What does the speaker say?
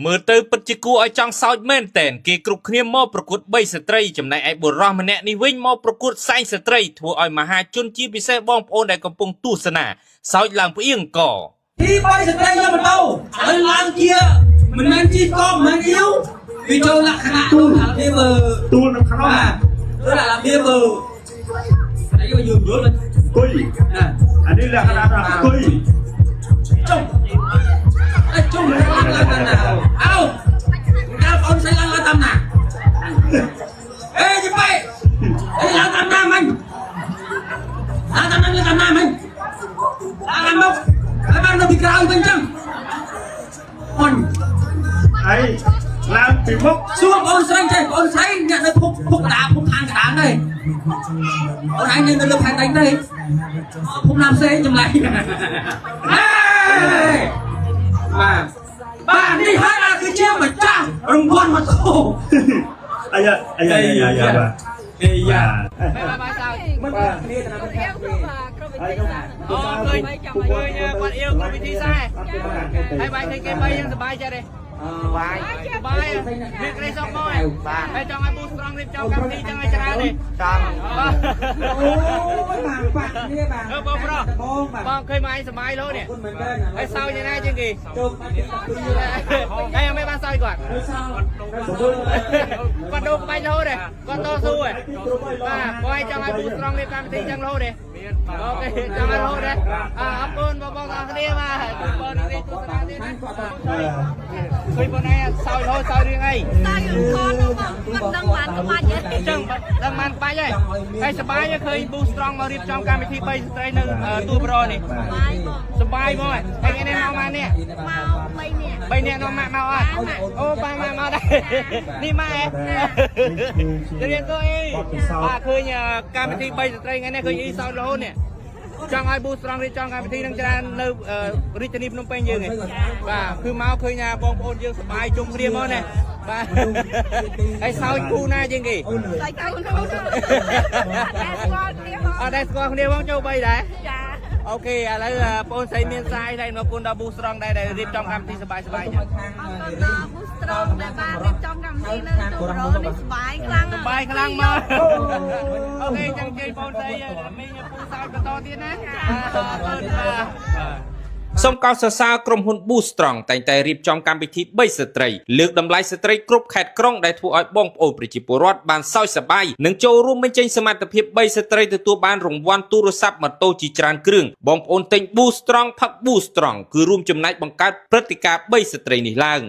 មើលទៅពិតជាគួរឲ្យចង់សោចមែនតែនគេគ្រប់គ្នាមកប្រកួត3ស្ត្រីចំណែកឯបុរសម្នាក់នេះវិញមកប្រកួតសែងស្ត្រីធ្វើឲ្យមហាជនជាពិសេសបងប្អូនដែលកំពុងទស្សនាសោចឡើងផ្អៀងក ទី3ស្ត្រីយកម៉ូតូឥឡូវឡើងជាមិនមែនជីកមិនមែនអ៊ីវវាចូលលក្ខណៈទូលរបៀប ទូលនៅក្នុង បាទទូលរបៀបអីយល់យល់ គុយ ណា អានេះលក្ខណៈថាគុយ ចុំអេចុំឡើងឡើងតាមណាអោកាលបងស្រីឡើងឡើងតាមណាអេជីបែអេឡើងតាមណាមិញឡើងតាមណាឡើងតាមណាមិញឡើងតាមមកហើយបាននៅពីក្រោយវិញចឹងអន់ អីឡើងពីមុខ សួរបងស្រីចេះបងស្រីអ្នកនៅភពភពកដាភពខាងកដាទេអូនឯងនៅលើផែនដីទេភពណាផ្សេងចម្លែកហេបាទបាទនេះហើយអាគឺជាម្ចាស់រង្វាន់ម៉ូតូ អាយ៉ាអាយ៉ាអាយ៉ាអាយ៉ាបាទ អេយ៉ា បាយបាយសោច មិនគ្នាទៅណាមិន អៀវគ្រប់គ្រប់វិធីសាស្ត្រ អូឃើញឃើញគាត់អៀវគ្រប់វិធីសាស្ត្រហើយបាយឃើញគេបីយ៉ាងសบายចិត្តទេសបាយសบายមានក្រីសុខមកបាទហើយចង់ឲ្យប៊ូស្រង់រៀបចំកម្មវិធីចឹងឲ្យច្រើនទេចង់ អូយបាទបាក់គ្នាបាទ អឺបងប្រុស បងបាទ បងឃើញមកឯងសบายលោនេះ គុណមែនទេ ហើយសោចយ៉ាងណាជាងគេ ចូលបាត់ទី12 ហើយអត់មិនបានសោចគាត់ នៅសល់ គាត់ដូរក្បាច់រហូតទេគាត់តស៊ូហ៎បាទបងឯងចង់ឲ្យពូស្រង់រៀបកម្មវិធីចឹងរហូតទេអូខេចង់ឲ្យរហូតទេអរគុណបងបងទាំងអស់គ្នាបាទជូនពរនេះទស្សនាទៀតណាឃើញបងឯងសោយរហូតសោយរឿងអី តើយើងខនបងគាត់ដឹងបានក្បាច់ទេ អញ្ចឹងដឹងបានក្បាច់ហើយហើយសប្បាយឃើញពូស្រង់មករៀបចំកម្មវិធី3ស្ត្រីនៅទួលប្រនេះ បាយបង សប្បាយហ្មងហើយថ្ងៃនេះមកម៉ានេះ មក3នាក់ បីនាក់នោះម៉ាក់មកអត់អូប៉ាម៉ាក់មកដែរនេះម៉ាក់ហ៎ជម្រាបសួរអីបាទឃើញកម្មវិធី3ស្ត្រីថ្ងៃនេះឃើញអ៊ីសោតរហូតនេះចង់ឲ្យប៊ូស្រង់រៀបចំកម្មវិធីនឹងច្រើននៅរាជធានីភ្នំពេញយើងឯងបាទគឺមកឃើញថាបងប្អូនយើងសប្បាយជុំគ្នាមកណាបាទហើយសោចគូណាជាងគេ តែកូននោះតែស្គាល់គ្នាហ អត់ដែរស្គាល់គ្នាបងចូល3ដែរ ចា អូខេឥឡូវបងស្រីមានសាយដែរមកគុណដល់ប៊ូស្រង់ដែរដែលរៀបចំកម្មវិធីសប្បាយសប្បាយចឹង អរគុណដល់ប៊ូស្ត្រងដែលបានរៀបចំកម្មវិធីនៅទូរ៉ូនេះសបាយខ្លាំង បាយខ្លាំងមកអូខេចឹងជ័យបងស្រីមីងពូសោចបន្តទៀតណាអរគុណបាទសូមកោតសរសើរក្រុមហ៊ុន Boost Strong តែងតែរៀបចំកម្មវិធី3ស្ត្រីលើកតម្លៃស្ត្រីគ្រប់ខេត្តក្រុងដែលធ្វើឲ្យបងប្អូនប្រជាពលរដ្ឋបានសើចសប្បាយនិងចូលរួមបញ្ចេញសមត្ថភាព3ស្ត្រីទទួលបានរង្វាន់ទូរស័ព្ទម៉ូតូជាច្រើនគ្រឿងបងប្អូនទិញ Boost Strong ផឹក Boost Strong គឺរួមចំណែកបង្កើតព្រឹត្តិការណ៍3ស្ត្រីនេះឡើង។